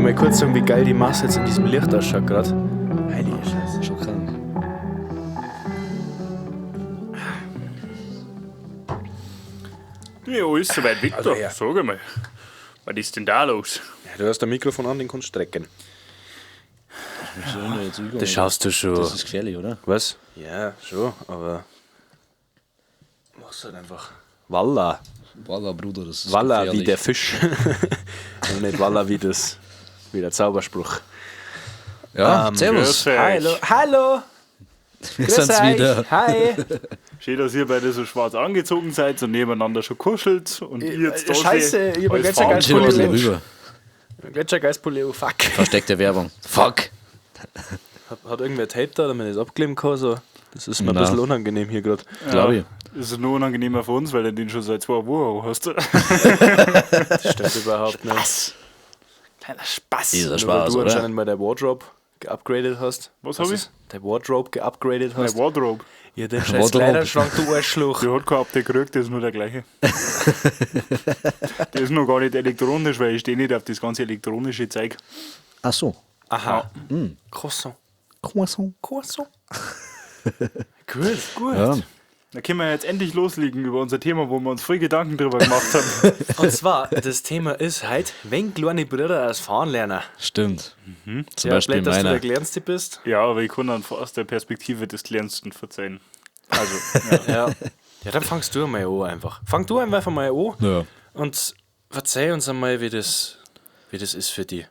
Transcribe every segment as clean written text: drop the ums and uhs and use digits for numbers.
mal kurz sagen, wie geil die Masse jetzt in diesem Licht ausschaut gerade? Heilige Scheiße. Schon krank. Ja, ist soweit weg Also da. ja. Sag einmal. Was ist denn da los? Ja, du hast ein Mikrofon an, den kannst du strecken. Das Das schaust du schon. Das ist gefährlich, oder? Was? Ja, schon, aber. Mach's halt einfach. Walla. Walla, Bruder, das ist Walla gefährlich. wie der Fisch. Und nicht Walla wie das. Wie der Zauberspruch. Ja, servus. Grüß euch. Hallo, hallo! Wir sind's wieder. Hi! Schön, dass ihr beide so schwarz angezogen seid und nebeneinander schon kuschelt und ihr jetzt da Scheiße, steht ich hab als einen Gletschergeist Chill ein bisschen Mensch. rüber. Gletschergeistpulli, oh fuck. Versteckte Werbung. Fuck. Hat irgendwer Tape da, damit ich das abkleben kann? So. Das ist mir ein Na. bisschen unangenehm hier gerade. Glaube ich. Das ist nur unangenehmer für uns, weil du den schon seit 2 Wochen hast. Das stimmt überhaupt nicht. Was? Kleiner Spaß. Dieser Nur weil Spaß, du oder? anscheinend mal dein Wardrobe geupgradet hast. Was hab ich? ist? Dein Wardrobe geupgradet Mein hast. Wardrobe. Ja, den scheiß Wardrobe. Kleiderschrank, du Arschloch. Der hat kein Update gekriegt, der ist nur der gleiche. Der ist noch gar nicht elektronisch, weil ich stehe nicht auf das ganze elektronische Zeug. Ach so. Aha. Croissant. Croissant. Croissant. Gut. Gut. Ja. Da können wir jetzt endlich loslegen über unser Thema, wo wir uns früh Gedanken drüber gemacht haben. Und zwar, das Thema ist halt, wenn kleine Brüder aus Fahren lernen. Stimmt. Zum Ja, Beispiel blöd, dass du der meiner. Kleinste bist. Ja, aber ich kann dann aus der Perspektive des Kleinsten verzeihen. Also, ja. Ja. Ja, dann fangst du einmal an einfach. Fang du einfach mal an Ja. und verzeih uns einmal, wie das ist für dich.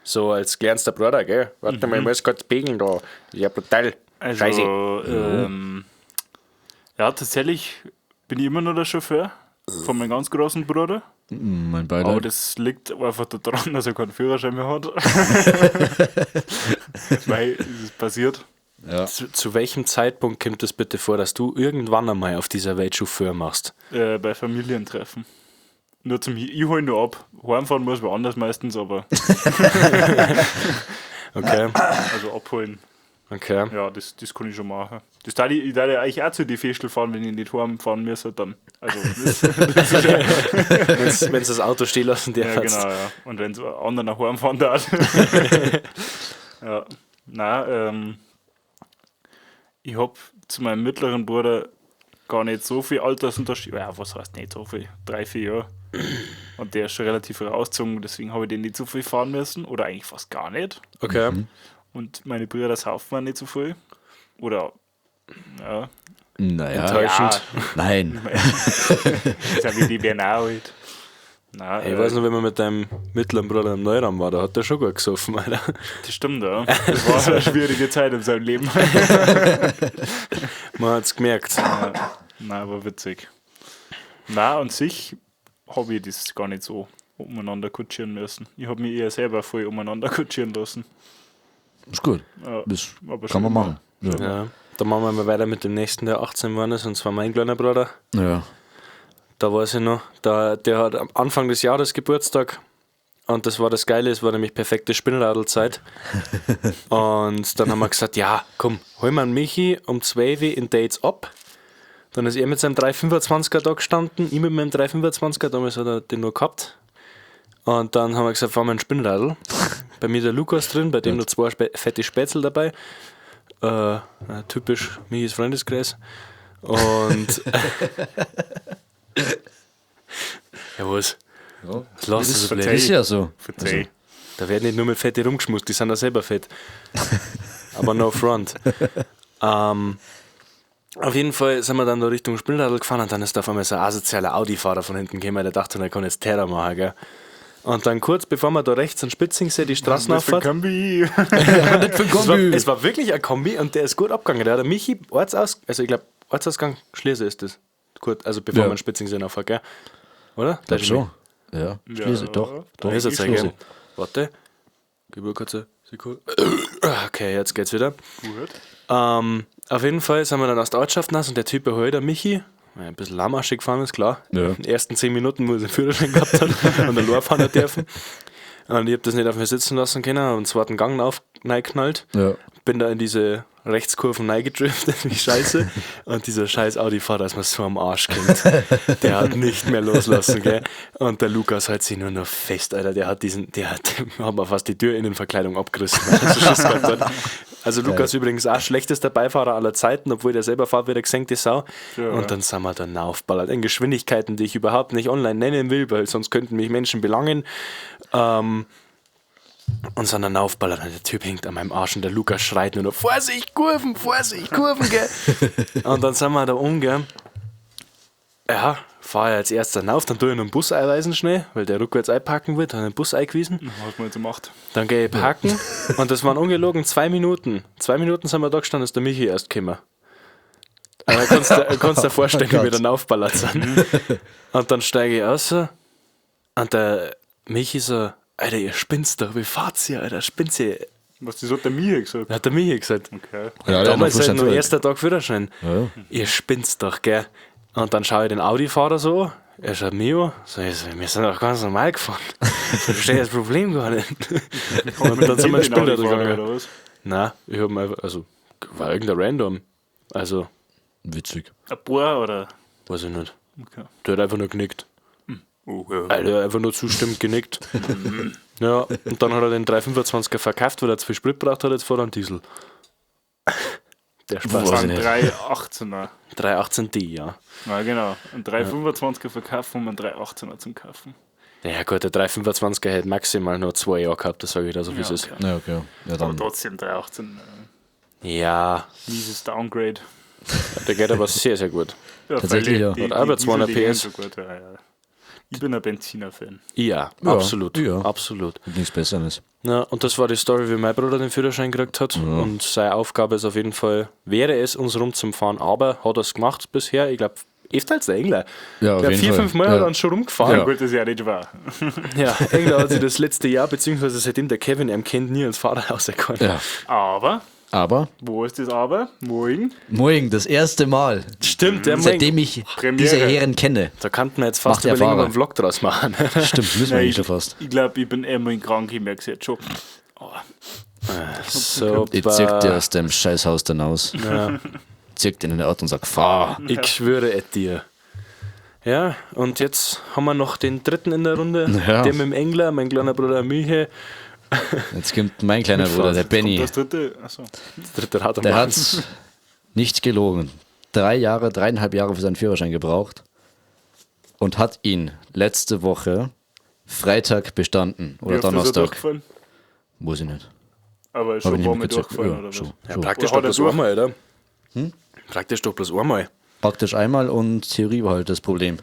So als kleinster Bruder, gell? Warte mal, ich muss kurz biegen da. Ja, brutal. Also, Scheiße. Ja, tatsächlich bin ich immer nur der Chauffeur von meinem ganz großen Bruder. Mein Aber Beileid. das liegt einfach daran, dass er keinen Führerschein mehr hat. Weil es ist passiert. Ja. Zu welchem Zeitpunkt kommt es bitte vor, dass du irgendwann einmal auf dieser Welt Chauffeur machst? Bei Familientreffen. Nur zum Ich hol nur ab. Heimfahren muss man anders meistens, aber Okay, also abholen. okay. Ja, das kann ich schon machen. Das darf ich, ich darf ja eigentlich auch zu die Festel fahren, wenn ich nicht heimfahren müsste, dann. Also, das, das ist ja, Wenn das Auto stehen lassen ja, darfst. genau, ja. Und wenn es anderen nach heimfahren darf. Ja. Nein, ich hab zu meinem mittleren Bruder gar nicht so viel Altersunterschied. Ja, was heißt nicht so viel? 3, 4 Jahre. Und der ist schon relativ rausgezogen, deswegen habe ich den nicht so viel fahren müssen. Oder eigentlich fast gar nicht. Okay. Und meine Brüder saufen auch nicht so viel. Oder, ja. Naja. Enttäuschend. Nein. Ist ja wie die Bernau halt. Nein, Ey, ich weiß noch, wenn man mit deinem mittleren Bruder im Neuraum war, da hat der schon gut gesoffen, Alter. das stimmt, ja. Das war eine schwierige Zeit in seinem Leben. Man hat's gemerkt. Ja. Nein, war witzig. Na, an sich habe ich das gar nicht so umeinander kutschieren müssen. Ich habe mich eher selber voll umeinander kutschieren lassen. Ist gut. Ja, Das aber kann schon man machen. Ja. Ja. Dann machen wir mal weiter mit dem nächsten, der 18 geworden ist, und zwar mein kleiner Bruder. Ja. Da weiß ich noch, da, der hat am Anfang des Jahres Geburtstag. Und das war das Geile, es war nämlich perfekte Spinnradelzeit. Und dann haben wir gesagt, ja, komm, hol mal einen Michi um 12 Uhr in Dates ab. Dann ist er mit seinem 325er da gestanden, ich mit meinem 325er, damals hat er den nur gehabt. Und dann haben wir gesagt, fahren wir ein Spinnradl. Bei mir der Lukas drin, bei dem nur zwei fette Spätzle dabei. Typisch Michis Freundeskreis. Und. Ja, was? Ja. Was lass das so blöd? Ist ja so. Verzeih. Da werden nicht nur mit Fette rumgeschmust, die sind da selber fett. Aber no front. Auf jeden Fall sind wir dann da Richtung Spinnradl gefahren und dann ist da auf einmal so ein asozialer Audi-Fahrer von hinten gekommen, der dachte, er kann jetzt Terror machen, gell. Und dann kurz bevor wir da rechts an Spitzing sind, die Das für Straßenauffahrt, Kombi. Nicht für es war wirklich ein Kombi und der ist gut abgegangen. Der hat der Michi Ortsaus, also ich glaube Ortsausgang Schlierse ist das. Gut, also bevor Ja. man Spitzing sind auffahrt, gell? Oder? Glaub schon. Ja. Schließe, doch. Doch. Da ist er Schließe. gell? Warte. Gib mir kurz eine Sekunde. Okay, jetzt geht's wieder. Gut. Auf jeden Fall sind wir dann aus der Ortschaft nass und der Typ überholt der Michi. Ja, ein bisschen lahmarschig gefahren ist, klar. Ja. In den ersten 10 Minuten, wo er den Führerschein gehabt hat und allein fahren hat dürfen. Und ich hab das nicht auf mir sitzen lassen können und zweiten Gang auf reingeknallt. Ja. Bin da in diese Rechtskurven reingedriftet, wie scheiße. Und dieser scheiß Audi-Fahrer ist mir so am Arsch gehängt. Der hat nicht mehr loslassen, gell. Und der Lukas hält sich nur noch fest, Alter. Der hat diesen, der hat, hat mir fast die Tür innenverkleidung abgerissen, weil er so Schiss gehabt hat. Also Lukas übrigens auch schlechtester Beifahrer aller Zeiten, obwohl der selber fährt wie der gesenkte Sau. Ja. Und dann sind wir da aufballert. In Geschwindigkeiten, die ich überhaupt nicht online nennen will, weil sonst könnten mich Menschen belangen. Und sind dann aufballert. Und der Typ hängt an meinem Arsch und der Lukas schreit nur noch: Vorsicht, Kurven, Vorsicht, Kurven, gell. Und dann sind wir da um, gell. Ja, fahre ich als erster rauf, dann tue ich noch einen Bus einweisen schnell, weil der rückwärts einpacken wird, dann den Bus eingewiesen. Was man jetzt gemacht. Dann gehe ich parken und das waren ungelogen 2 Minuten. 2 Minuten sind wir da gestanden, ist der Michi erst gekommen. Aber kannst dir vorstellen, wie wir dann aufballert sind. Und dann steige ich aus und der Michi so: Alter, ihr spinnt's doch, wie fahrt ihr, Alter, spinnt ihr? Was, das hat der Michi gesagt? Hat der Michi gesagt. Okay. Ja, Damals halt nur erst. erster Tag Führerschein. Ja, ja. Ihr spinnt's doch, gell? Und dann schaue ich den Audi-Fahrer so, er schaut mich an, so, ich so, wir sind doch ganz normal gefahren. Ich verstehe das Problem gar nicht. Und dann sind wir Den später Audi-Fahrer, gegangen. oder was? Nein, ich hab mir einfach, also, war irgendein Random. Also, Witzig. Ein Bohr oder? weiß ich nicht. Okay. Der hat einfach nur genickt. Oh, ja. Alter, einfach nur zustimmend genickt. Ja, und dann hat er den 325er verkauft, weil er zu viel Sprit braucht hat, jetzt fährt er einen Diesel. Der Spaß. Weiß ich Ein nicht. 318er. 318D, ja. Ja, genau. Ein 325er verkaufen um einen 318er zum kaufen. Ja gut, der 325er hätte maximal nur 2 Jahre gehabt, das sage ich da so, wie es Ja, ist. okay. Ja, okay. Ja, Aber dann. trotzdem 318. Ja, Mieses Downgrade. der geht aber sehr, sehr gut. Ja, Tatsächlich, freilich, ja. Hat aber Diesel, 200 die gehen PS. So gut, ja, ja. Ich bin ein Benziner-Fan. Ja, Ja, absolut. ja. Absolut. Gibt nichts Besseres. Ja, und das war die Story, wie mein Bruder den Führerschein gekriegt hat. Und seine Aufgabe ist auf jeden Fall, wäre es, uns rumzufahren, aber hat er es gemacht bisher? Ich glaube, öfter als der Engler. Ja, auf Ich glaub, jeden vier, Fall. fünf Mal Ja. hat er uns schon rumgefahren. Ja. Gut, das ist ja nicht wahr. Ja, Engler hat sich das letzte Jahr, beziehungsweise seitdem der Kevin ihm kennt, nie als Fahrer auserkoren. Ja. Aber, Aber wo ist das Aber? Morgen? morgen, das erste Mal, Stimmt, der seitdem ich Premiere. diese Herren kenne. Da könnten wir jetzt fast Macht der überlegen, ob wir Fahrer. einen Vlog draus machen. Stimmt, müssen wir Nein, eigentlich ich schon fast. Ich glaube, ich bin einmal krank, ich merke es jetzt schon. Oh, Super. Ich zirk dir aus dem Scheißhaus dann aus. Ja. Zirk dir in den Auto und sag, fahr. Ich schwöre es dir. Ja, und jetzt haben wir noch den dritten in der Runde, Ja. der mit dem Engler, mein kleiner Bruder Miche. Jetzt kommt mein kleiner Bruder, der Benny. Und das dritte, achso. Der dritte hat Der hat nicht gelogen. 3 Jahre, 3,5 Jahre für seinen Führerschein gebraucht und hat ihn letzte Woche Freitag bestanden. Wie Oder oft ist er Donnerstag. durchgefallen? Muss ich nicht. Aber ist Hab schon ich ein paar nicht Mal mitgezählt. durchgefallen, Ja, oder was? schon, Ja, schon. praktisch Oder doch hat er bloß durch? einmal, oder? Praktisch doch bloß einmal. Praktisch einmal und Theorie war halt das Problem.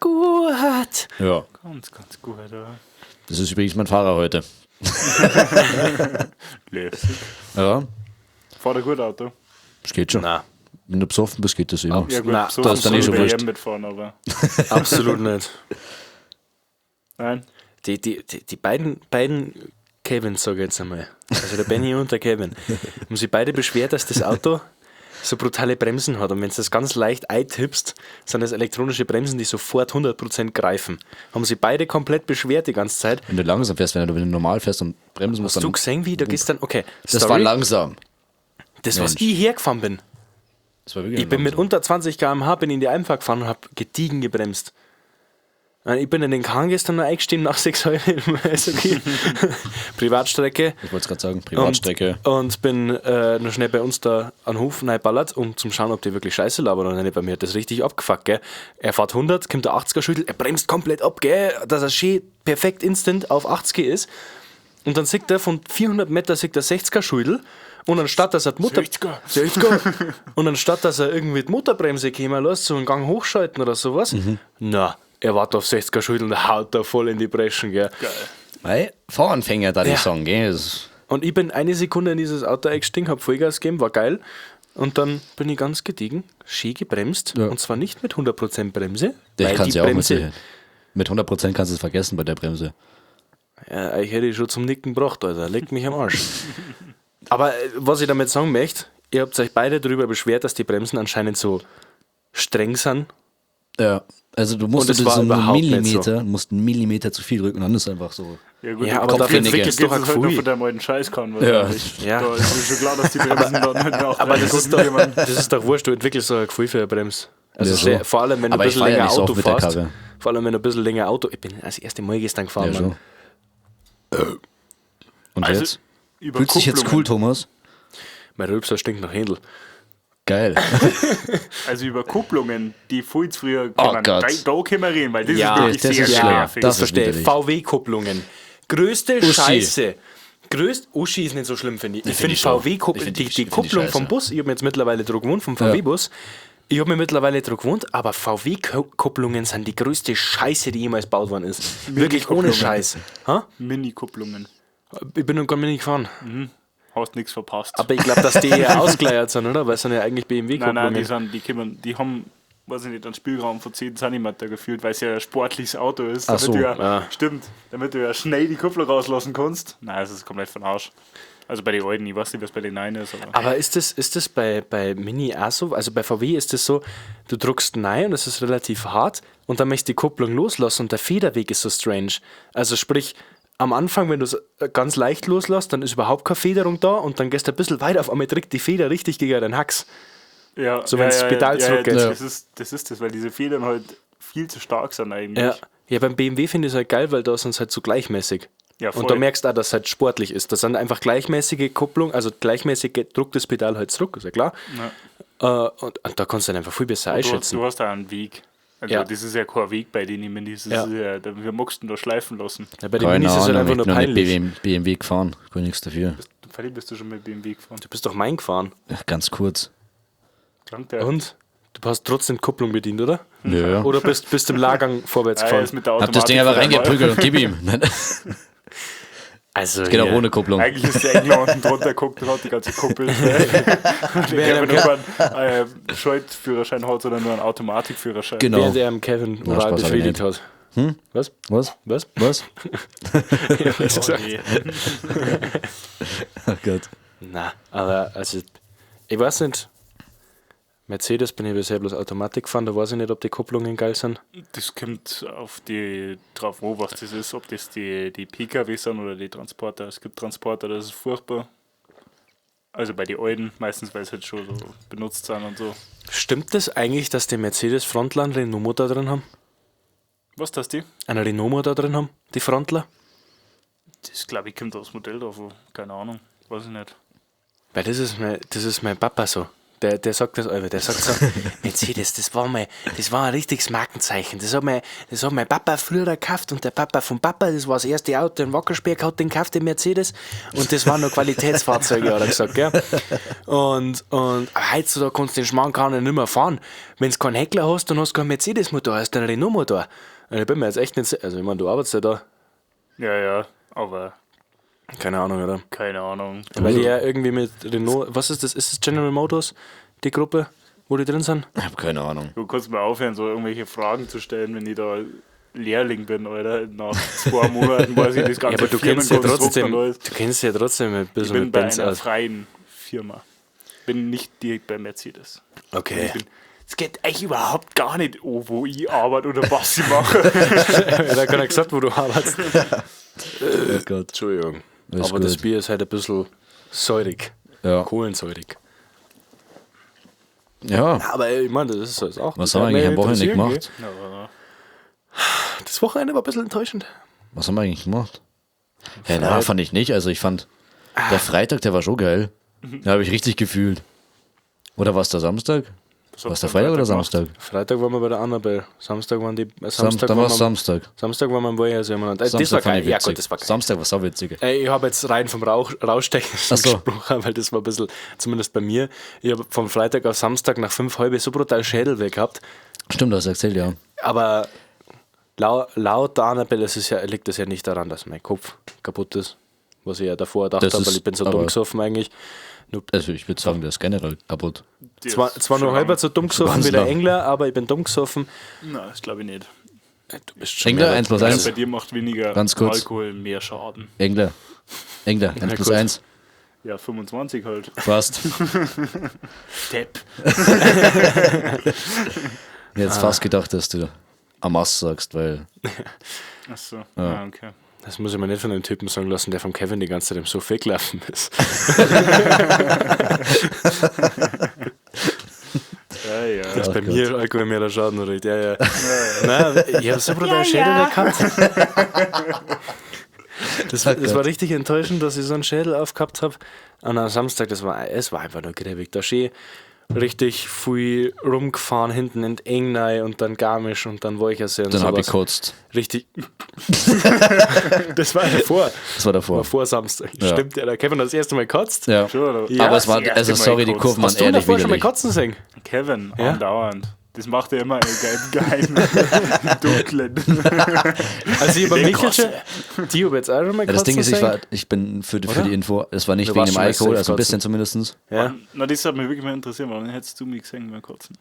Gut. Ja. Ganz, ganz gut, oder? Das ist übrigens mein Fahrer heute. Lässig. Ja, Fahrt er gut Auto? das geht schon. Na, Wenn du besoffen bist, geht das immer. Ja gut, Na, so das ist dann eh schon bei wurscht. jedem mitfahren, aber absolut nicht. nein. Die beiden Kevins, sage ich jetzt einmal. Also der Benny und der Kevin. Haben sich beide beschwert, dass das Auto so brutale Bremsen hat. Und wenn du das ganz leicht eintippst, sind das elektronische Bremsen, die sofort 100% greifen. Haben sich beide komplett beschwert die ganze Zeit. Wenn du langsam fährst, wenn du normal fährst und bremsen musst, Hast du dann. gesehen, wie da gestern. Okay, Das Story, war langsam. das, was Mensch. ich hergefahren bin. Das war wirklich Ich bin mit langsam. unter 20 km/h bin in die Einfahrt gefahren und habe gediegen gebremst. Ich bin in den Kahn gestern noch eingestiegen nach 6 Uhr im Eishockey. Privatstrecke. Ich wollte es gerade sagen, Privatstrecke. Und bin noch schnell bei uns da an den Hof reinballert, um zum schauen, ob die wirklich Scheiße labern oder nicht. Bei mir hat das richtig abgefuckt, gell. Er fährt 100, kommt der 80er Schüttel, er bremst komplett ab, gell, dass er schön perfekt instant auf 80 ist. Und dann sieht er von 400 Meter sieht er 60er Schüttel und anstatt dass er die Motor 60er. 60er. Und anstatt dass er irgendwie die Motorbremse käme lässt, so einen Gang hochschalten oder sowas, na, er wartet auf 60er Schüttel und haut da voll in die Breschen, gell. Geil. Weil Voranfänger da die Ja. sagen, gell? Das Und ich bin eine Sekunde in dieses Auto eingestiegen, hab Vollgas gegeben, war geil. Und dann bin ich ganz gediegen, schön gebremst. Ja. Und zwar nicht mit 100% Bremse. ich weil kann die ja auch mit Bremse, Sicherheit. Mit 100% kannst du es vergessen bei der Bremse. Ja, ich hätte schon zum Nicken gebracht, Alter. Leck mich am Arsch. Aber was ich damit sagen möchte, ihr habt euch beide darüber beschwert, dass die Bremsen anscheinend so streng sind. Ja. Also du musst Und es war so einen überhaupt nicht Millimeter, musst einen Millimeter zu viel drücken und dann ist einfach so. Ja, gut, Ja, aber dafür entwickelst du doch ein halt noch Gefühl. von deinem alten Scheiß kann. Ja. wahrscheinlich. Ja. Da ist mir schon klar, dass die Bremsen dann halt nach Aber drei das ist, Sekunden doch, jemand- das ist doch wurscht, du entwickelst doch ein Gefühl für eine Bremse. Also Ja, sehr, schon. vor allem, wenn du Aber ein ich bisschen fahr ja länger nicht so Auto oft mit der fährst. Karre. Vor allem, wenn du ein bisschen länger Auto. Ich bin das erste Mal gestern gefahren, Ja, Mann. schon. Und Also, jetzt? über Fühlst du dich jetzt Kupplungen. cool, Thomas? Mein Rülpser stinkt nach Händel. Geil. Also über Kupplungen, die viel zu früher Oh kommen. Gott. Da können wir reden, weil das Ja, ist wirklich das sehr ist schlimm. nervig. Das Das verstehe ich. ist VW-Kupplungen. Größte Uschi. Scheiße. Größt, Uschi ist nicht so schlimm, finde ich. Ich find finde ich schon. VW-Kupplung, Ich find die, die- die ich find die Kupplung vom scheiße. Bus, ich habe mir jetzt mittlerweile dran gewohnt, vom VW-Bus. Ich habe mir mittlerweile dran gewohnt, aber VW-Kupplungen sind die größte Scheiße, die jemals gebaut worden ist. Wirklich ohne Scheiß. Ha? Mini-Kupplungen. Ich bin noch gar nicht gefahren. Hast nichts verpasst. Aber ich glaube, dass die eher ausgeleiert sind, oder? Weil es sind ja eigentlich Nein, BMW-Kupplungen. nein, die, sind, die, kommen, die haben, weiß ich nicht, einen Spielraum von 10 cm gefühlt, weil es ja ein sportliches Auto ist. Ach Damit so, du ja, ja. Stimmt, damit du ja schnell die Kupplung rauslassen kannst. Nein, das ist komplett von Arsch. Also bei den alten, ich weiß nicht, was bei den neuen ist, aber. Aber ist das bei Mini auch so? Also bei VW ist das so, du drückst rein und es ist relativ hart und dann möchtest du die Kupplung loslassen und der Federweg ist so strange. Also sprich, am Anfang, wenn du es ganz leicht loslässt, dann ist überhaupt keine Federung da und dann gehst du ein bisschen weiter, auf einmal drückt die Feder richtig gegen deinen Hacks. Ja, So, wenn's Pedal zurückgeht. Ja, das ist das, weil diese Federn halt viel zu stark sind eigentlich. Ja. Ja, beim BMW finde ich es halt geil, weil da sind es halt so gleichmäßig. Ja, voll. Und da merkst du auch, dass es halt sportlich ist. Das sind einfach gleichmäßige Kupplung, also gleichmäßig druckt das Pedal halt zurück, ist ja klar. Ja. Und da kannst du dann einfach viel besser Du, einschätzen. du hast da einen Weg. Also Ja. das ist ja kein Weg bei denen Minis. Das Ja. ist ja, da, wir magst du da schleifen lassen. Ja, bei den Keine Minis ist es halt Ahnung, einfach ich nur bin noch nicht peinlich. BMW gefahren. Kann nichts dafür. Fertig bist du schon mit BMW gefahren. Du bist doch mein gefahren. Ja, ganz kurz. Krank der. Und? Du hast trotzdem Kupplung bedient, oder? Ja. Oder bist im Lagergang vorwärts Ah, er gefahren? ist mit der Hab das Ding Automatik einfach vorbei. reingeprügelt und gib ihm. Nein, Also, geht auch hier. ohne Kupplung. Eigentlich ist der Engler unten drunter guckt und hat die ganze Kuppel. Der Während nur keinen Schaltführerschein hat, sondern nur einen Automatikführerschein. Genau. Während er am Kevin Na, oral Spaß, hab ich befriedigt nicht. hat. Was? Was? Was? Was? Ich hab nichts Oh, gesagt. nee. Oh Gott. Na, aber also, ich weiß nicht. Mercedes bin ich bisher bloß Automatik gefahren, da weiß ich nicht, ob die Kupplungen geil sind. Das kommt auf die drauf an, was das ist, ob das die PKW sind oder die Transporter. Es gibt Transporter, das ist furchtbar. Also bei den alten, meistens, weil sie halt schon so benutzt sind und so. Stimmt das eigentlich, dass die Mercedes Frontler einen Renault-Motor drin haben? Was das die? Einen Renault-Motor drin haben, die Frontler? Das glaube ich kommt aufs Modell drauf an. Keine Ahnung, weiß ich nicht. Weil das ist mein Papa so. Der sagt das einfach. Der sagt so, Mercedes, das war ein richtiges Markenzeichen. Das hat mein Papa früher gekauft und der Papa vom Papa, das war das erste Auto in Wackersberg, hat den gekauft, den Mercedes. Und das waren noch Qualitätsfahrzeuge, hat er gesagt, gell? Und aber heutzutage kannst du den Schmarrn gar nicht mehr fahren. Wenn du keinen Heckler hast, dann hast du keinen Mercedes-Motor, hast du einen Renault-Motor. Und ich bin mir jetzt echt nicht sicher. Also, ich meine, du arbeitest ja da. Ja, ja, aber Keine Ahnung, oder? keine Ahnung. Weil die ja irgendwie mit Renault, was ist das? Ist das General Motors, die Gruppe, wo die drin sind? Ich hab keine Ahnung. Du kannst mir aufhören, so irgendwelche Fragen zu stellen, wenn ich da Lehrling bin, Alter. Nach 2 Monaten weiß ich das ganze Ja, aber du kennst ja Firmenkonstrukt trotzdem, und alles. du kennst ja trotzdem ein Ich bisschen bin mit bei Benz einer aus. freien Firma. Bin nicht direkt bei Mercedes. Okay. Ich bin, es geht eigentlich überhaupt gar nicht, oh, wo ich arbeite oder was ich mache. Ja, da keiner gesagt, wo du arbeitest. Oh Gott. Entschuldigung. Alles aber das gut. Bier ist halt ein bisschen säurig. Ja. Kohlensäurig. Ja. Aber ich meine, das ist das auch. Was das haben wir hat eigentlich am mich Wochenende interessiert, gemacht? Ja, gell? Das Wochenende war ein bisschen enttäuschend. Was haben wir eigentlich gemacht? Ja, na, fand ich nicht. Also ich fand, der Freitag, der war schon geil. Da habe ich richtig gefühlt. Oder war es der Samstag? was War es habt der ihr am Freitag oder gemacht? Samstag? Freitag waren wir bei der Annabelle. Samstag waren die. Samstag, Samstag, dann war waren es wir, Samstag. Samstag waren wir im Wollhäuser. Das Samstag war fand geil. ich Ja, witzig. gut, das war geil. Samstag war sauwitzig. Ey, ich habe jetzt rein vom Rauschtechnischen Ach so. gesprochen, weil das war ein bisschen, zumindest bei mir, ich habe vom Freitag auf Samstag nach 5 halbe so brutal Schädel weg gehabt. Stimmt, das hast du erzählt, ja. Aber laut der Annabelle ist es ja, liegt das ja nicht daran, dass mein Kopf kaputt ist, was ich ja davor gedacht Das habe, weil ist ich bin so aber- dumm gesoffen eigentlich. Nur Also ich würde sagen, der ist generell kaputt. Die zwar, ist zwar nur schon halber lang. so dumm gesoffen Ganz wie der lang. Engler, aber ich bin dumm gesoffen. Nein, das glaube ich nicht. Du bist schon Engler, mehr- 1 plus Ich glaub, 1. bei dir macht weniger Ganz kurz. Alkohol mehr Schaden. Engler. Engler, 1 plus gut. 1. Ja, 25 halt. Passt. Depp. Ich hätte jetzt fast gedacht, dass du Amas sagst, weil Achso, ja. Ah, okay. Das muss ich mir nicht von einem Typen sagen lassen, der vom Kevin die ganze Zeit im Sofa gelaufen ist. Ja, ja. Das ist bei Gott. mir Alkohol mehr der Schaden regt. Ja, ja. Nein, ich habe so brutal Schädel gehabt. Das war richtig enttäuschend, dass ich so einen Schädel aufgehabt habe. Und am Samstag, es war einfach nur gräbig. Da schön richtig viel rumgefahren, hinten in Engnei und dann Garmisch und dann Wolchersee und Dann habe ich sowas. gekotzt. Richtig. Das war davor. Das war davor. War vor Samstag. Ja. Stimmt, ja, der Kevin hat das erste Mal gekotzt. Ja. Schon, oder? Ja, Aber es war, das erste also Mal sorry, die gekotzt. Kurven waren Hast du ehrlich davor schon mal widerlich. kotzen sehen? Kevin, Ja? andauernd. Das macht er immer im Geheimen, im Dunklen. Also ich habe Michael schon, die habe jetzt auch schon mal Ja, das Ding kotzen ist, sehen. ich bin für Oder? die Info, es war nicht Du wegen warst dem schon mal Alkohol, safe also ein kotzen. bisschen zumindest. Ja. Na, das hat mich wirklich mal interessiert, wann hättest du mich gesehen beim Kotzen?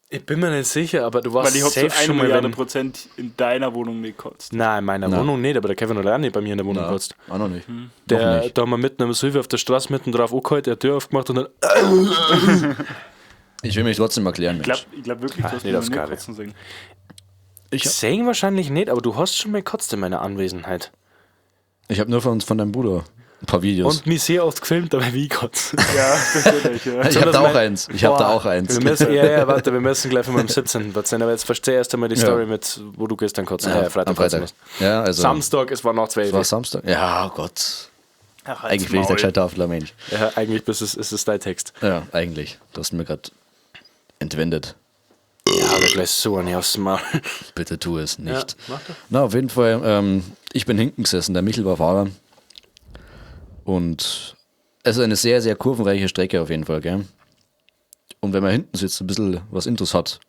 Ich bin mir nicht sicher, aber du warst Weil ich habe zu safe 1 schon mal Milliarde wenn, Prozent in deiner Wohnung nicht gekotzt. Nein, in meiner Nein. Wohnung nicht, aber der Kevin hat auch nicht bei mir in der Wohnung Ja, gekotzt. auch noch nicht. Der, Noch nicht. Da haben wir mitten am Silvia auf der Straße mitten drauf angehalten, der hat die Tür aufgemacht und dann. Ich will mich trotzdem erklären, Ich Mensch. glaube glaub wirklich, du hast nicht mich noch aufs nie Kabel. kotzen sehen. Ich, Sehen wahrscheinlich nicht, aber du hast schon mal gekotzt in meiner Anwesenheit. ich habe nur von deinem Bruder ein paar Videos. Und mich sehr oft gefilmt, aber wie gekotzt. Ja, natürlich. Ja. ich habe da auch eins. Ich habe da auch eins. Wir müssen, ja, warte, wir müssen gleich von meinem 17. erzählen, aber jetzt verstehe erst einmal die Ja. Story mit, wo du gestern kotzen, Ja, Freitag am kotzen Freitag. musst. Ja, also. Samstag, es war noch 12. War Samstag? Ja, oh Gott. Ach, halt's Eigentlich bin ich der Maul. gescheite Tafler, Mensch. Ja, eigentlich bist es, ist es dein Text. Ja, eigentlich. Du hast mir gerade entwendet. Ja, aber gleich so ein aufs Maul. Bitte tu es nicht. Ja, mach doch. Na, auf jeden Fall, ich bin hinten gesessen, der Michel war Fahrer. Und es ist eine sehr, sehr kurvenreiche Strecke auf jeden Fall, gell? Und wenn man hinten sitzt, ein bisschen was Intus hat.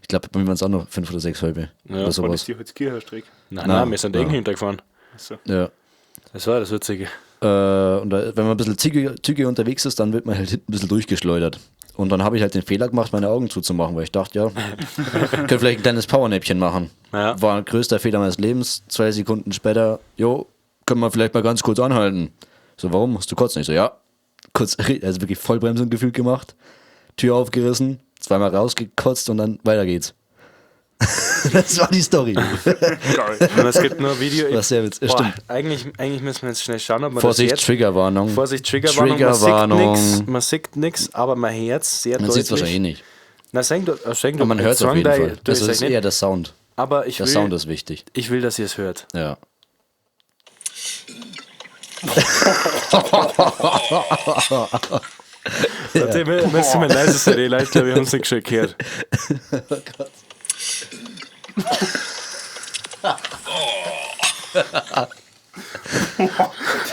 Ich glaube, bei mir waren es auch noch 5 oder 6 halbe. Ja, oder War das sowas. die Holzkircherstrecke? Nein, Nein, nein, wir sind ja. ja. hintergefahren. Achso. Ja. Das war das Witzige. Und da, wenn man ein bisschen zügig unterwegs ist, dann wird man halt hinten ein bisschen durchgeschleudert. Und dann habe ich halt den Fehler gemacht, meine Augen zuzumachen, weil ich dachte, ja, könnte vielleicht ein kleines Powernäppchen machen. Ja. War ein größter Fehler meines Lebens. 2 Sekunden später, jo, können wir vielleicht mal ganz kurz anhalten. So, warum? Hast du kotzen? Ich so, ja. Kurz, also wirklich Vollbremsung gefühlt gemacht, Tür aufgerissen, zweimal rausgekotzt und dann weiter geht's. Das war die Story. Geil. Und es gibt nur ein Video. Was sehr witzig. Boah, Stimmt. eigentlich müssen wir jetzt schnell schauen, ob man Vorsicht, das jetzt. Triggerwarnung. Vorsicht, Triggerwarnung. Triggerwarnung. Man sieht nichts, aber man hört es sehr Man deutlich. sieht es wahrscheinlich eh nicht. Na, sag du, sag du, Aber man hört es auf zwang jeden dein- Fall. Du, Also ich es ist sag nicht, eher der Sound. aber ich Der will, Sound ist wichtig. ich will, dass ihr es hört. Ja. Warte, wir müssen mal leise sein, die Leute, glaube ich, haben es nicht gescheit gehört. Oh Gott.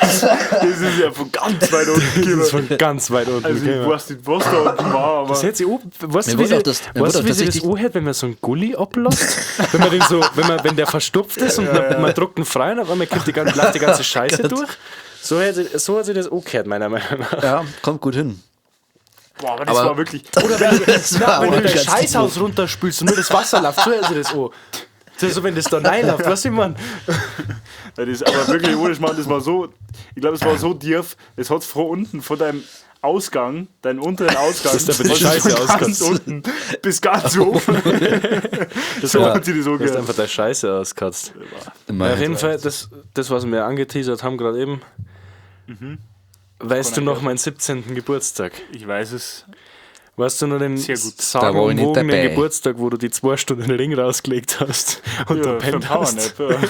Das ist ja von ganz weit unten Das ist gekommen. von ganz weit unten. Also ich gekommen. weiß nicht, was da unten war, aber Das hört sich an, weißt Mir du, wie wurde sich, auch das- mir weißt wurde du, auch wie sich das tatsächlich- anhört, wenn man so einen Gully ablässt? Wenn man den so, wenn der verstopft ist und man drückt ihn frei und auf einmal kommt die ganze, läuft die ganze Scheiße Gott. durch. So hat sich das angehört, meiner Meinung nach. Ja, kommt gut hin. boah, aber das Aber- war wirklich. Oder wenn du, Das war wenn du aber dein ganz Scheißhaus runterspülst und nur das Wasser läuft, so hört sich das an. Das ist so, wenn das da reinläuft, weißt du, ich mein? Ja, das ist aber wirklich ohne Schmarrn, das war so, ich glaube, es war so tief, es hat von unten, von deinem Ausgang, deinen unteren Ausgang, Das ist aber die hat es Scheiße von ganz auskotzt. unten bis ganz oben. Das So war, hat sie das so das ist gehört. einfach deine Scheiße auskotzt. Immer Auf jeden Fall, das, was wir angeteasert haben gerade eben. Weißt du noch meinen 17. Geburtstag? Ich weiß es. Weißt du noch den Sehr gut. Da war ich nicht sagenumwogenen dabei. Geburtstag, wo du die 2 Stunden den Ring rausgelegt hast und Ja, da für pennt hast? Powernap.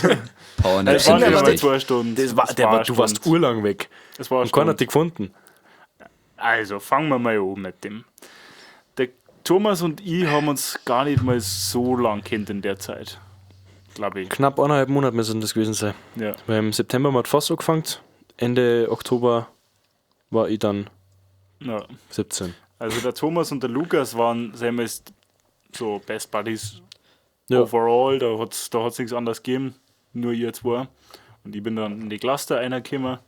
Ja. Powernap Es waren sind nicht einmal wichtig. 2 Stunden. Das war, Es der war war, eine du warst Stunde. urlang weg. Es war eine Und keiner hat Stunde. dich gefunden. Also, fangen wir mal an mit dem. Der Thomas und ich haben uns gar nicht mal so lang kennt in der Zeit. Glaube ich. Knapp 1,5 Monate müssen das gewesen sein. Ja. Weil im September haben wir fast angefangen. Ende Oktober war ich dann Ja. 17. Also der Thomas und der Lukas waren, sagen wir jetzt, so Best Buddies Ja. overall. Da hat es da hat's nichts anderes gegeben, nur ihr zwei. Und ich bin dann in die Cluster reingekommen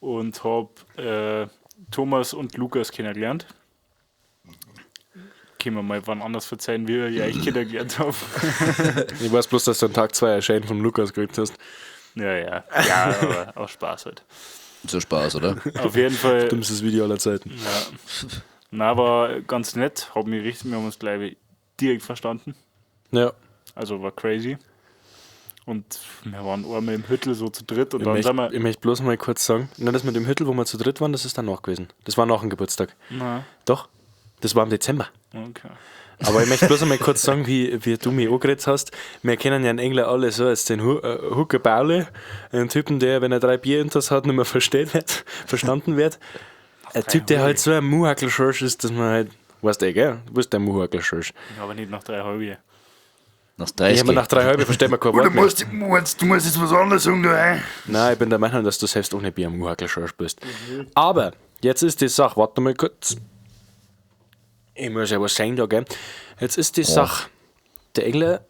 und habe Thomas und Lukas kennengelernt. Können wir mal wann anders verzeihen, wie ich euch kennengelernt habe. Ich weiß bloß, dass du an Tag 2 Erscheinen vom Lukas gekriegt hast. Ja, ja. Ja, aber auch Spaß halt. So Spaß, oder? Auf jeden Fall. Dümmstes Video aller Zeiten. Ja. Na, war ganz nett. Hab mich richtig, wir haben uns gleich direkt verstanden. Ja. Also war crazy. Und wir waren einmal im Hüttel so zu dritt und Ich dann möchte, sind wir. ich möchte bloß mal kurz sagen, na, das mit dem Hüttel, wo wir zu dritt waren, das ist danach gewesen. Das war nach dem Geburtstag. Na, Doch, das war im Dezember. okay. Aber ich möchte bloß einmal kurz sagen, wie du mich angeredet hast. Wir kennen ja in England alle so als den Hooker Baule, einen Typen, der, wenn er 3 Bier intus hat, nicht mehr verstanden wird. Ein Typ, der halt so ein Muhackel-Schorsch ist, dass man halt, weißt du, gell? Du bist der Muhackel-Schorsch. Ja, aber nicht nach 3 halbe. Nach 30. Ich habe nach 3 halbe versteht man kein Wort mehr. du musst jetzt was anderes sagen, du, ey. Nein, ich bin der Meinung, dass du selbst ohne Bier ein Muhackel-Schorsch bist. Aber, jetzt ist die Sache, warte mal kurz. Ich muss ja was sagen da, gell? Jetzt ist die Sache, der Engler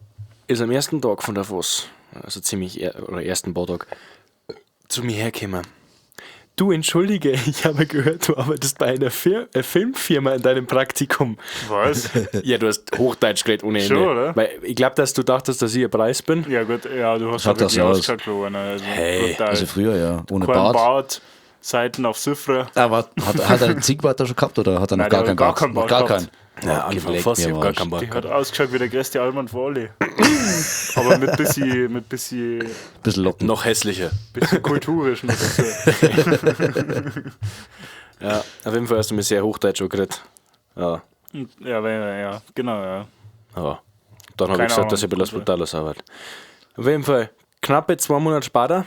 ist am ersten Tag von der Voss, also ziemlich, oder ersten Bautag, zu mir hergekommen. Du, entschuldige, ich habe gehört, du arbeitest bei einer Filmfirma in deinem Praktikum. Was? Ja, du hast Hochdeutsch geredet ohne Ende. Schon, oder? Weil ich glaube, dass du dachtest, dass ich ein Preis bin. Ja, gut, ja, du hast Schaut ja wirklich das aus. ausgeschaut, wie einer. Also, Hey. brutal. Also früher, ja. Ohne Kein Bart. Bart, Seiten auf Süffre. Aber hat er einen Ziegenbart da schon gehabt oder hat er noch Nein, gar der keinen hat gar Bart? keinen Noch Bart gar gehabt. keinen. Ja, Anfang Leck Voss, ich mir hab am gar Arsch. keinen Bart Die hat gehabt. ausgeschaut wie der größte Allmann von alle. Aber mit bisschen, Bisschen Locken. Noch hässlicher. bisschen kulturisch noch dazu. Ja, auf jeden Fall hast du mir sehr Hochdeutsch angeredet. Ja, Ja, ja, genau, ja. ja. Dann habe Keine ich gesagt, Ahnung. dass ich bei Los Brutales arbeite. Auf jeden Fall, knappe 2 Monate später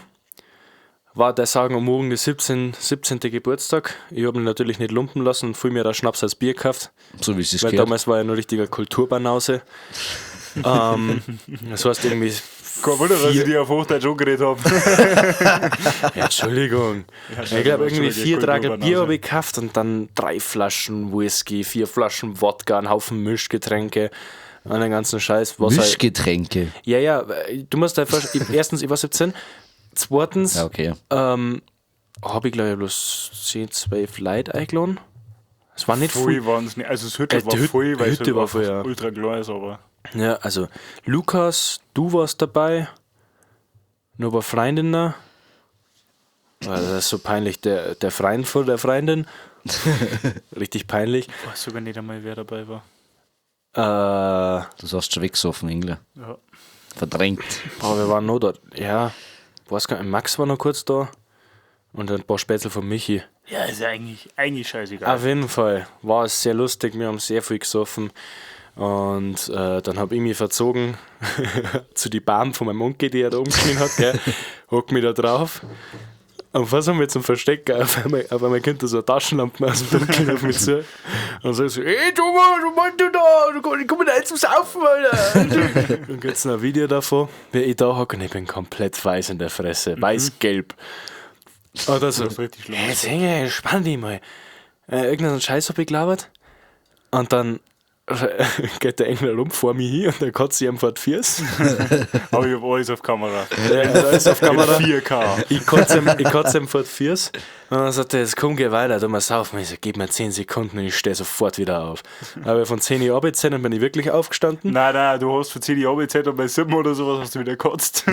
war der sagen um morgen der 17. Geburtstag. Ich habe ihn natürlich nicht lumpen lassen und früh mir da Schnaps als Bier gekauft. So wie es sich Weil gehört. damals war ich noch richtiger Kulturbanause. Das heißt irgendwie. Kein Wunder, dass ich die auf Hochdeutsch angeredet habe. Ja, Entschuldigung. Ja, Ich glaube, irgendwie schon 4 Tragel Kulturbanause. Bier habe ich gekauft und dann 3 Flaschen Whisky, 4 Flaschen Wodka, einen Haufen Mischgetränke und den ganzen Scheiß. Was halt, Mischgetränke. ja, ja, du musst einfach. Erstens, ich war 17. Zweitens, Ja, okay. habe ich glaube ich bloß 10, 12 Leute eingeladen. Es war nicht viel. Voll waren es nicht. Also das Hütte war Die voll, weil es Hütte halt war voll, einfach ja. ultra klar ist, aber. Ja, also Lukas, du warst dabei, nur bei Freundin da. Also das ist so peinlich, der Freund von der Freundin. Richtig peinlich. Ich weiß sogar nicht einmal, wer dabei war. Du hast schon weggesoffen, Engler. Ja. Verdrängt. Boah, wir waren noch dort. Ja, weiß gar nicht, Max war noch kurz da. Und ein paar Spätzle von Michi. Ja, ist ja eigentlich scheißegal. Auf jeden Fall war es sehr lustig, wir haben sehr viel gesoffen. Und dann habe ich mich verzogen zu die Bahn von meinem Onkel, die er da umgeschnitten hat, gell. Hock mich da drauf. Und was haben wir zum Verstecken? Auf einmal kommt da so eine Taschenlampe aus dem Dunkeln auf mich zu. Und so, ey, Thomas, was machst du da? Du komm, ich komm da jetzt zum Saufen, Alter. Und gibt's noch ein Video davon, wie ich da hocke und ich bin komplett weiß in der Fresse. Weiß-gelb. Und dann so, Das ist richtig schlimm. hey, jetzt hänge, entspann dich mal. Irgendeinen Scheiß hab ich gelabert. Und dann geht der Engler rum vor mir hin und dann kotzt sie ihm vor die Füße. Aber ich hab alles auf Kamera. Ja, da ist auf Kamera. In 4K. Ich kotze ihm vor die Füße. Und dann sagt er, jetzt komm, geh weiter, du mal saufen. Ich so, gib mir 10 Sekunden und ich stehe sofort wieder auf. Aber von 10 Uhr abgezählt und bin ich wirklich aufgestanden. Nein, nein, du hast für 10 Jahre gezählt und bei 7 oder sowas hast du wieder gekotzt.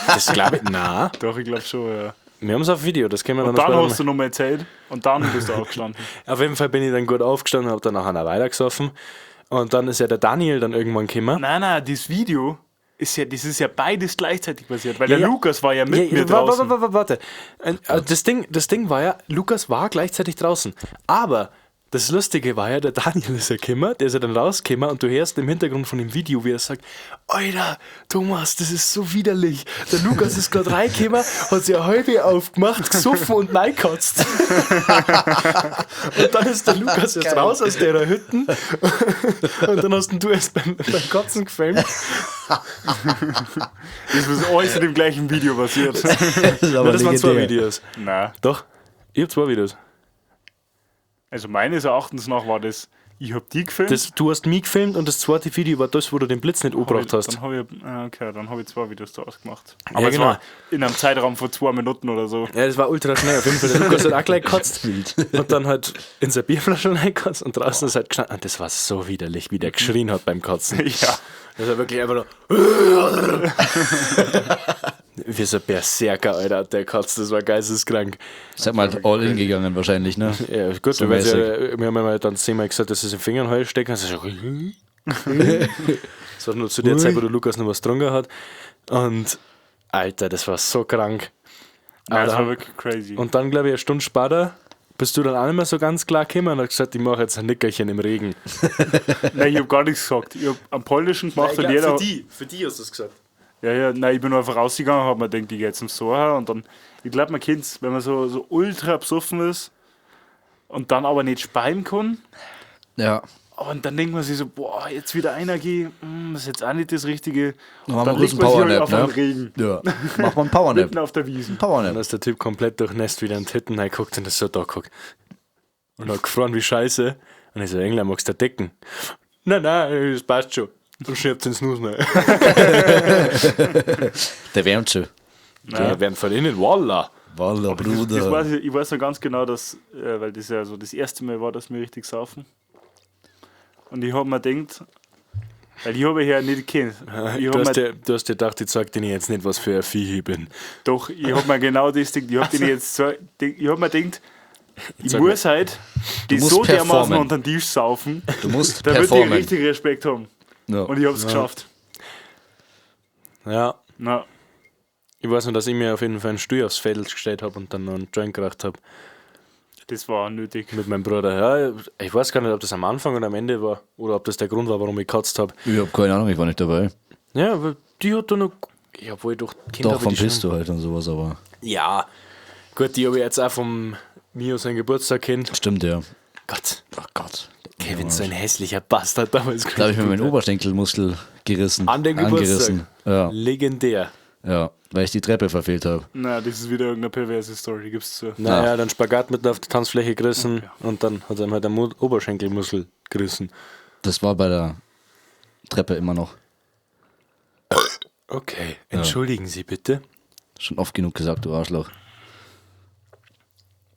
Das glaube ich, nein. Doch, ich glaube schon, ja. Wir haben es auf Video, das können wir Und dann, dann noch hast später du nochmal erzählt und dann bist du aufgestanden. mal. Auf jeden Fall bin ich dann gut aufgestanden und habe dann nachher noch weitergesoffen. Und dann ist ja der Daniel dann irgendwann gekommen. Nein, nein, das Video ist ja, das ist ja beides gleichzeitig passiert, weil Ja, der ja. Lukas war ja mit Ja, mir draußen. Warte. Das Ding war ja, Lukas war gleichzeitig draußen. Aber das Lustige war ja, der Daniel ist ja gekommen, der ist ja dann rausgekommen und du hörst im Hintergrund von dem Video, wie er sagt, Alter, Thomas, das ist so widerlich. Der Lukas ist gerade reingekommen, hat sich eine halbe aufgemacht, gesoffen und reingekotzt. Und dann ist der Lukas erst raus aus der Hütten und dann hast du erst beim Kotzen gefilmt. Das ist alles in dem gleichen Video passiert. Das ist aber Ja, das waren 2 legendär. Videos. Nein. Doch, ich hab 2 Videos. Also meines Erachtens nach war das, ich hab die gefilmt. Das, du hast mich gefilmt und das zweite Video war das, wo du den Blitz nicht angebracht hast. Dann habe ich, okay, dann hab ich 2 Videos da ausgemacht. Aber es genau. war in einem Zeitraum von 2 Minuten oder so. Ja, das war ultra schnell. Auf jeden Fall, der Lukas hat auch gleich gekotzt. Wild. Und dann halt in seine Bierflasche reingekotzt und draußen ist halt gestanden. Und das war so widerlich, wie der geschrien hat beim Kotzen. Ja. Das war wirklich einfach nur. Wie so ein Berserker, Alter, hat der kotzt. Das war geisteskrank. Sag mal, all in gegangen wahrscheinlich, ne? Ja, gut, So wir, ja, wir haben ja dann 10-mal gesagt, dass es im Fingern heul stecken. Das ist so. Das war nur zu der Zeit, wo der Lukas noch was getrunken hat. Und Alter, das war so krank. Nein, das war wirklich crazy. Und dann, glaube ich, eine Stunde später bist du dann auch nicht mehr so ganz klar gekommen und hast gesagt, ich mache jetzt ein Nickerchen im Regen. Nein, ich habe gar nichts gesagt. Ich habe am Polnischen gemacht und jeder. für die hast du es gesagt. Ja, ja, nein, ich bin nur einfach rausgegangen, habe mir gedacht, ich gehe jetzt zum Soha und dann, ich glaube, man kennt's, wenn man so ultra besoffen ist und dann aber nicht speien kann. Ja. Und dann denkt man sich so, boah, jetzt wieder einer gehen, das ist jetzt auch nicht das Richtige. Dann machen Dann wir kurz legt einen man sich halt Powernap, auf den ne? Regen. Ja. Mach mal einen Powernap. Mitten auf der Wiese. Powernap. Dann ist der Typ komplett durchnässt wieder in den Titten reingeguckt und ist so da guckt. Und hat gefroren wie Scheiße. Und ich so, Engler, magst du decken? Nein, nein, das passt schon. Und schiebt den Snus rein. Der wärmt schon. Der wärmt von innen, voila. Wallah, Das Bruder. weiß ich, ich weiß noch ganz genau, dass, weil das ja so das erste Mal war, dass wir richtig saufen. Und ich habe mir gedacht, weil ich habe ja nicht gekannt. Ich Du hab mir, hast dir gedacht, ich zeig dir jetzt nicht, was für ein Vieh ich bin. doch, ich habe mir genau das gedacht. Ich habe jetzt so, ich hab mir gedacht, ich Sag muss halt die musst so dermaßen performen. unter den Tisch saufen, Du musst damit die performen. richtig Respekt haben. Ja. Und ich habe es geschafft. Ja, Na, ich weiß nur, dass ich mir auf jeden Fall einen Stuhl aufs Feld gestellt habe und dann noch einen Joint geraucht habe das war nötig. mit meinem Bruder. Ja, ich weiß gar nicht, ob das am Anfang oder am Ende war oder ob das der Grund war, warum ich gekotzt habe. Ich hab keine Ahnung, ich war nicht dabei. Ja, aber die hat da noch. Ja, obwohl doch Kinder Doch, hab ich vom die schon- Pisto halt und sowas, aber. Ja, gut, die habe ich jetzt auch vom Mio seinen Geburtstag kennt. Stimmt, ja. Gott, Oh Gott. Kevin, so ein hässlicher Bastard damals. Da habe ich mir meinen Oberschenkelmuskel gerissen. An dem Geburtstag. Angerissen. Ja, Legendär. ja, weil ich die Treppe verfehlt habe. Na, das ist wieder irgendeine perverse Story, gibt's zu. Naja, dann Spagat mitten auf die Tanzfläche gerissen und dann hat er ihm halt der Oberschenkelmuskel gerissen. Das war bei der Treppe immer noch. Okay, entschuldigen Sie bitte. Schon oft genug gesagt, du Arschloch.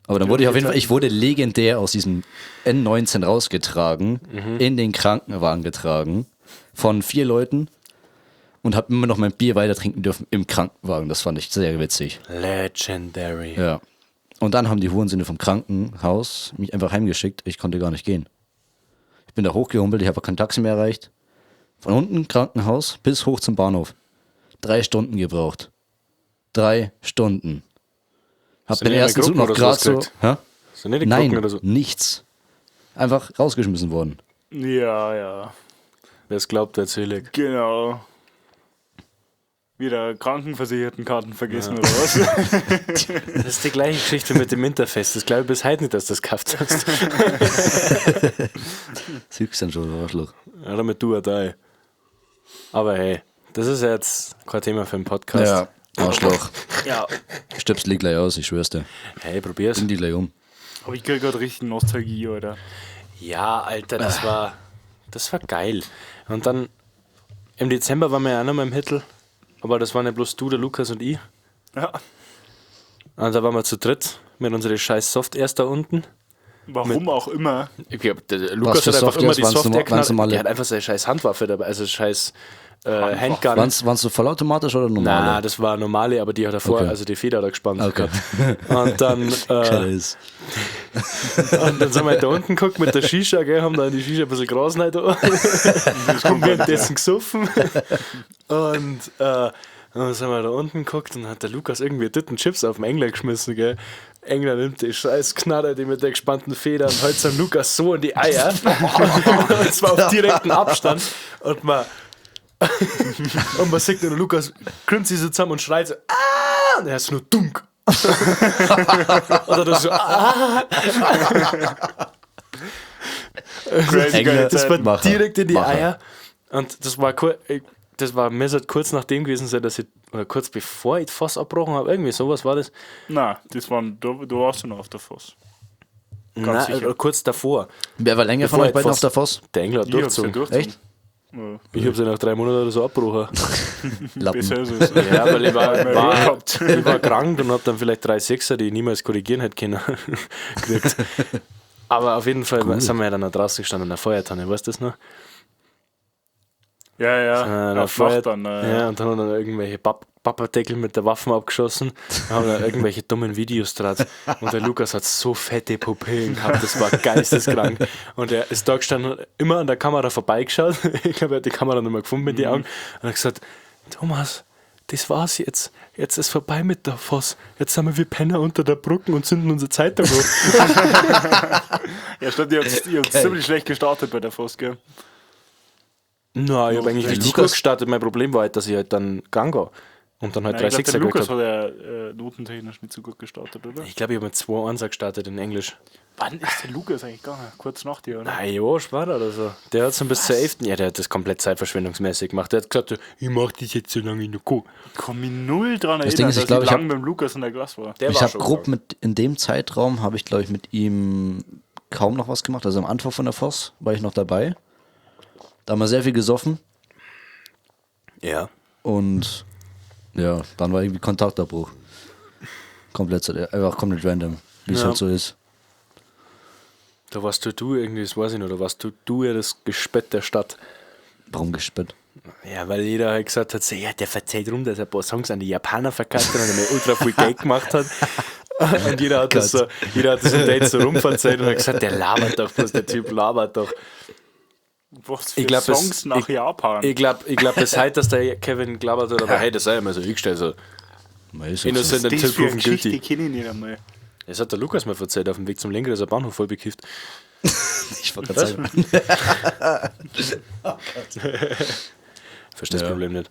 Aber dann wurde ich auf jeden Fall, ich wurde legendär aus diesem N19 rausgetragen, in den Krankenwagen getragen, von 4 Leuten und habe immer noch mein Bier weiter trinken dürfen im Krankenwagen. Das fand ich sehr witzig. Legendary. Ja. Und dann haben die Hurensöhne vom Krankenhaus mich einfach heimgeschickt. Ich konnte gar nicht gehen. Ich bin da hochgehumpelt, ich habe kein Taxi mehr erreicht. Von unten Krankenhaus bis hoch zum Bahnhof. 3 Stunden gebraucht. 3 Stunden. Hab du den nicht ersten Zug einmal noch Gruppen gerade oder so. sowas Hä? Hast du nicht die Nein, Glocken oder so? nichts. Einfach rausgeschmissen worden. Ja, ja. Wer es glaubt, der selig. Genau. Wieder Krankenversichertenkarten vergessen oder was? Das ist die gleiche Geschichte mit dem Winterfest. Das glaube ich bis heute nicht, dass du das gekauft hast. Siehst dann schon, du Arschloch. Ja, damit du auch da. Aber hey, das ist ja jetzt kein Thema für den Podcast. Ja, Arschloch. Ja. Stirbst lieg gleich aus, ich schwör's dir. Hey, probier's. Bring die gleich um. Aber ich krieg gerade richtig Nostalgie, Alter. Ja, Alter, das war geil. Und dann im Dezember waren wir ja auch noch mal im Hittel. Aber das waren ja bloß du, der Lukas und ich. Ja. Und da waren wir zu dritt mit unseren scheiß Soft-Airs da unten. Warum auch immer. Ich glaub, der Lukas für hat einfach immer Soft-Airs? die Waren's Soft-Air waren's normale? Der hat einfach seine scheiß Handwaffe dabei, also scheiß Handgun. Waren's so vollautomatisch oder normale? Na, das war normale, aber die hat er vor, Okay. also die Feder hat er gespannt. Okay. gehabt. Und dann, Scheiße. und dann sind wir halt da unten geguckt mit der Shisha, gell, haben dann die Shisha ein bisschen Gras rein da. Haben währenddessen gesoffen. Und dann sind wir da unten geguckt und hat der Lukas irgendwie Tüten Chips auf den Engler geschmissen, gell. Engler nimmt die scheiß Knaller, die mit der gespannten Feder und hält seinem Lukas so in die Eier. Und zwar auf direkten Abstand. Und man, und man sieht nur, Lukas krümmt sich so zusammen und schreit so, ah! Und er ist nur dunk. Und dann so, ah! Crazy Engler- geile Das war Zeiten. Macher. direkt in die Macher. Eier. Und das war kurz, das war mir halt kurz nachdem gewesen sein, dass ich, oder kurz bevor ich die Fass abgebrochen habe, irgendwie sowas war das. Nein, das waren, du warst schon noch auf der Voss. Nein, sicher. oder kurz davor. Wer war länger von Bevor euch beiden ich auf der Voss? Der Engler hat Ich hab's ja durchgezogen. durchgezogen. Echt? Ja. Ich habe sie nach 3 Monaten oder so abgebrochen. Lappen. Besser ist es. Ja, weil ich war, Mal war, Ruhe gehabt. ich war krank und habe dann vielleicht 3 Sechser, die ich niemals korrigieren hätte können, gekriegt. Aber auf jeden Fall sind wir ja dann da draußen gestanden an der Feuertanne, weißt du das noch? Ja, ja. Da Auf Nacht dann. Ja, und dann haben dann irgendwelche Pappardeckel mit der Waffen abgeschossen, dann haben dann irgendwelche dummen Videos draht. Und der Lukas hat so fette Pupillen gehabt, das war geisteskrank. Und er ist da gestanden und immer an der Kamera vorbeigeschaut. Ich glaube, er hat die Kamera nicht mehr gefunden mit den Augen. Und hat gesagt, Thomas, das war's jetzt. Jetzt ist vorbei mit der Voss. Jetzt sind wir wie Penner unter der Brücke und zünden unsere Zeitung an. Ja, stimmt, ihr habt ziemlich schlecht gestartet bei der Voss, gell? Na, ich habe eigentlich richtig gut gestartet. Mein Problem war halt, dass ich halt dann gegangen war und dann halt Nein, ich 3,6er glaub, der gekriegt Lukas habe. hat ja notentechnisch nicht so gut gestartet, oder? Ich glaube, ich habe mit 2,1er gestartet in Englisch. Wann ist der Lukas eigentlich gegangen? Kurz nach dir, oder? Nein, ja, später oder so. Der hat so bis zur 11. Ja, der hat das komplett zeitverschwendungsmäßig gemacht. Der hat gesagt, ich mach das jetzt so lange ich noch kann. Ich kann mich null dran Das erinnern, Ding ist, ich dass glaub, ich ich lang hab- mit dem Lukas in der Klasse war. Der Ich war habe schon grob krank. mit, in dem Zeitraum habe ich, glaube ich, mit ihm kaum noch was gemacht. Also am Anfang von der Voss war ich noch dabei. Da haben wir sehr viel gesoffen Ja. und ja, dann war irgendwie Kontaktabbruch. Komplett, einfach komplett random, wie es Ja. halt so ist. Da warst du irgendwie, das weiß ich noch, da warst du ja das Gespött der Stadt. Warum gespött? Ja, weil jeder halt gesagt hat, so, ja, der verzeiht rum, dass er ein paar Songs an die Japaner verkauft hat und er ultra viel Geld gemacht hat. Und jeder hat das so, jeder hat das im Date so rumverzeiht und hat gesagt, der labert doch bloß, der Typ labert doch. Was für Ich glaub, es- Songs nach Japan. Ich glaube, ich glaub, bis heute, dass der Kevin gelabert hat, aber hey, das sei immer so hingestellt. So. Man ist Innocent das until für eine proven Geschichte guilty. kenne ich nicht einmal. Das hat der Lukas mal verzeiht, auf dem Weg zum Lenker ist der Bahnhof voll bekifft. Ich wollte gerade sagen. Verstehe das Ja. Problem nicht.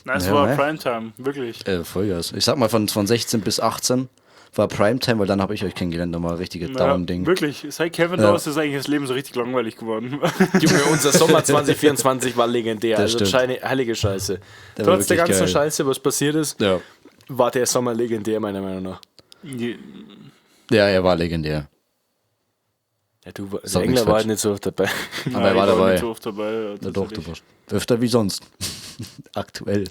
Nein, es Ja, war mei. Primetime, wirklich. Vollgas. Ich sag mal, von 16 bis 18 war Primetime, weil dann habe ich euch kennengelernt, nochmal richtige Ja, Down-Ding. wirklich, seit Kevin Ja. da ist, ist eigentlich das Leben so richtig langweilig geworden. Junge, unser Sommer 2024 war legendär. Das Also stimmt. scheine, heilige Scheiße. Der war Trotz der wirklich ganzen geil. Scheiße, was passiert ist, Ja. war der Sommer legendär, meiner Meinung nach. Ja, er war legendär. Ja, du, der Sag Engler nichts war falsch. halt nicht so oft dabei. Aber er war dabei. Nicht so oft dabei. Ja, Ja, doch, du tatsächlich. warst öfter wie sonst. Aktuell.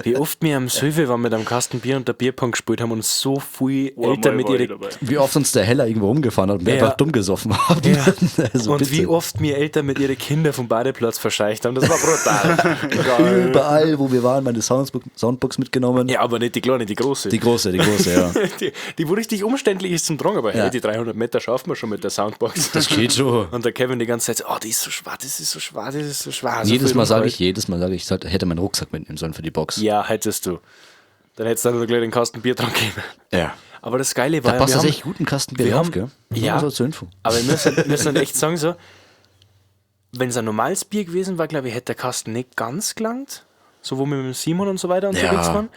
Wie oft wir am Söwe waren mit einem Kasten Bier und der Bierpong gespielt haben und so viel Einmal Eltern mit war ich ihren dabei. Wie oft uns der Heller irgendwo rumgefahren hat und wir Ja. einfach dumm gesoffen haben. Ja. Also und bitte. wie oft mir Eltern mit ihren Kindern vom Badeplatz verscheucht haben, das war brutal. Überall, wo wir waren, meine Soundbox mitgenommen. Ja, aber nicht die kleine, die große. Die große, ja. Die wo richtig umständlich ist zum Tragen, aber hey, Ja. die 300 Meter schaffen wir schon mit der Soundbox. Das geht schon. Und der Kevin die ganze Zeit so, oh, die ist so schwer, das ist so schwer, das ist so schwer. So Jedes viel Mal sage ich, rumgehalten. jedes Mal sage ich, ich hätte meinen Rucksack mitnehmen sollen für die Box. Ja, hättest du. Dann hättest du dann gleich den Kasten Bier dran gegeben. Ja. Aber das Geile war Da ja, passt wir haben- tatsächlich gut ein Kasten Bier wir drauf, haben- gell? Ja. Nur so zur Info. Aber wir müssen halt echt sagen, so, wenn es ein normales Bier gewesen war, glaube ich, hätte der Kasten nicht ganz gelangt. So, wo wir mit dem Simon und so weiter unterwegs Ja. waren.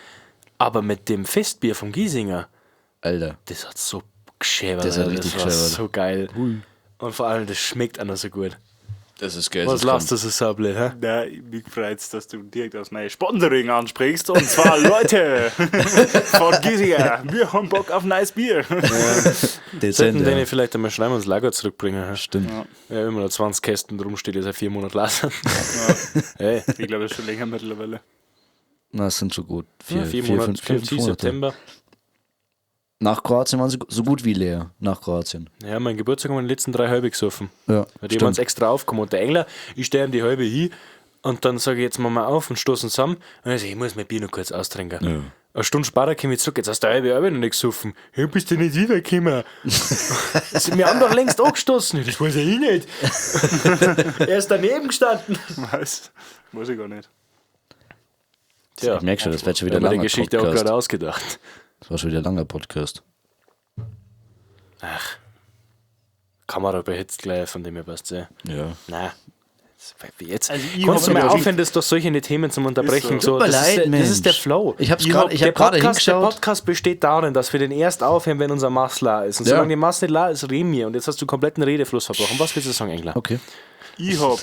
Aber mit dem Festbier vom Giesinger, Alter. das hat so geschäbert. Das hat Alter. richtig das war geschäbert. so geil. Und vor allem, das schmeckt auch noch so gut. Das ist geil. Was lachst du so saublöd, hä? Na, mich freut's, dass du direkt das neue Sponsoring ansprichst. Und zwar, Leute von Giesinger, wir haben Bock auf nice Bier. Dezent, Sollten ja. denen vielleicht einmal schreiben und das Lager zurückbringen. Hä? Stimmt. Ja, immer noch 20 Kästen rumsteht, die seit 4 Monaten lassen. Hey, Ich glaube, das ist schon länger mittlerweile. Na, es sind schon gut. vier, Vier, Monate, fünf, vier, 50 fünf Monate. September. Nach Kroatien waren sie so gut wie leer. Nach Kroatien. Ja, mein Geburtstag haben wir die letzten 3 halbe gesoffen. Ja, Hat jemand extra aufgekommen. Und der Engler, ich stelle ihm die halbe hin und dann sage ich, jetzt machen wir auf und stoßen zusammen. Und er sagt, ich muss mein Bier noch kurz austrinken. Ja. Eine Stunde später komme ich zurück, jetzt hast du die halbe halbe noch nicht gesoffen. Ja, bist du nicht wiedergekommen? Wir haben doch längst angestoßen. Das weiß ich eh nicht. Er ist daneben gestanden. Was? Weiß ich gar nicht. Tja, Ich merke schon, das wird schon wieder ich habe mir langer die Geschichte auch Podcast. gerade ausgedacht. Das war schon wieder langer Podcast. Ach, Kamera überhitzt gleich, von dem her passt ja. Ja. Nein. Jetzt Also ich kannst du hab mal mir aufhören, das doch solche Themen zum Unterbrechen. Ist so. So, Tut mir das, leid, ist der, das ist der Mensch. Flow. Ich hab's Ich grad- hab- ich der hab gerade Podcast, Der hingeschaut. Podcast besteht darin, dass wir den erst aufhören, wenn unser Mass la ist. Und Ja. solange die Mass nicht la ist, reden wir. Und jetzt hast du kompletten Redefluss verbrochen. Was willst du sagen, Engler? Okay. Ich hab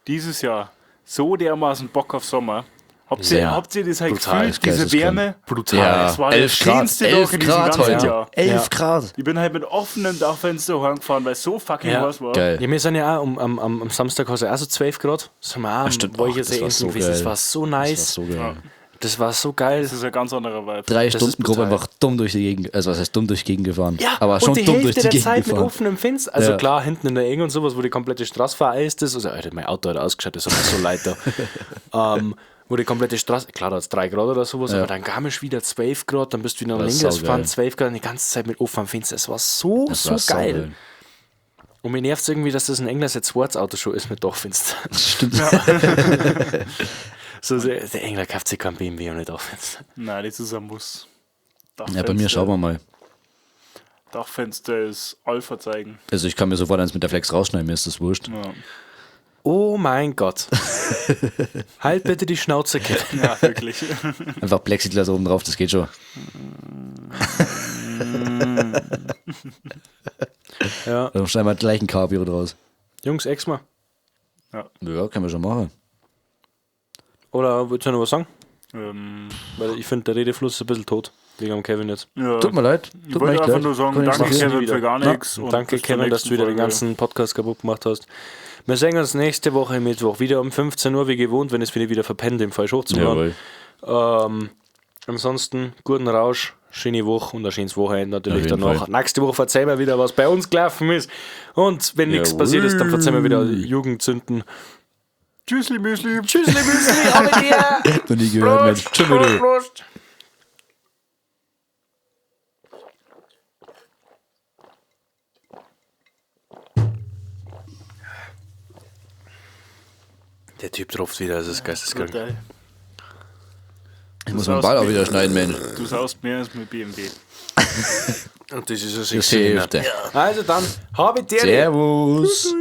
dieses Jahr so dermaßen Bock auf Sommer. Habt ihr, Sehr. habt ihr das halt Brutal. gefühlt, diese Geisteskrank. Wärme? Brutal. Ja, Das war der 11 Grad. schönste Tag 11 in diesem Grad ganzen heute. Jahr. 11 Ja. Grad. Ich bin halt mit offenem Dachfenster heimgefahren, weil es so fucking Ja. heiß war. Geil. Ja, wir sind ja auch am Samstag hast du auch so 12 Grad. Sind wir auch am stimmt. Wolche Ach, das See war so gewesen. Das geil. war so Das nice. war so geil. Das war so geil. Das ist ein ganz anderer Vibe. 3 Das ist Stunden grob brutal. einfach dumm durch die Gegend, also was heißt dumm durch die Gegend gefahren? Ja, aber schon und die dumm Hälfte durch die der Gegend Zeit mit gefahren. offenem Fenster. Also Ja. klar, hinten in der Enge und sowas, wo die komplette Straße vereist ist. Also, Alter, mein Auto hat ausgeschaut, das hat mir so leid da. Wo die komplette Straße, klar, da hat es 3 Grad oder sowas, aber dann kam es wieder 12 Grad, dann bist du wieder am Das ist Lenkrad saugeil. gefahren, 12 Grad und die ganze Zeit mit offenem Fenster. Es war so, Das so war geil. saugeil. Und mir nervt es irgendwie, dass das ein Engler sein zweites Auto schon ist mit Dachfenster. Stimmt. So, der Engler kauft sich kein BMW ohne Dachfenster. Nein, das ist ein Muss. Ja, bei mir schauen wir mal. Dachfenster ist Alpha zeigen. Also ich kann mir sofort eins mit der Flex rausschneiden, mir ist das wurscht. Ja, Oh mein Gott. Halt bitte die Schnauze, Kevin. ja wirklich. Einfach Plexiglas oben drauf, das geht schon. Ja. Dann schneiden wir gleich ein Cabrio draus. Jungs, Exma. Ja, können wir schon machen. Oder willst du noch was sagen? Weil ich finde, der Redefluss ist ein bisschen tot. Wegen am Kevin jetzt. Ja. Tut mir leid. Ich Tut mir wollte echt einfach leid. nur sagen, Kann ich danke nichts machen. Kevin für gar Na, nichts. und danke bis zur Kevin, dass du nächsten wieder den Folge. ganzen Podcast kaputt gemacht hast. Wir sehen uns nächste Woche Mittwoch wieder um 15 Uhr, wie gewohnt, wenn es wieder verpennt, im falsch hochzuladen. Jawohl. Ansonsten, guten Rausch, schöne Woche und ein schönes Wochenende natürlich Auf jeden danach. Fall. Nächste Woche verzeihen wir wieder, was bei uns gelaufen ist. Und wenn nichts Jawohl. passiert ist, dann verzeihen wir wieder Jugendzünden. Tschüssli, Müsli. Tschüssli, Müsli, aber dir! Noch nie gehört, Mensch. Tschüss, bitte. Prost. Der Typ tropft wieder, das ist geisteskrank. Brutal. Ich muss meinen Ball auch wieder schneiden, Mensch. Du saust mehr als mit BMW. Und das ist ein Das ist die Hälfte. Also dann, habe dir. Servus.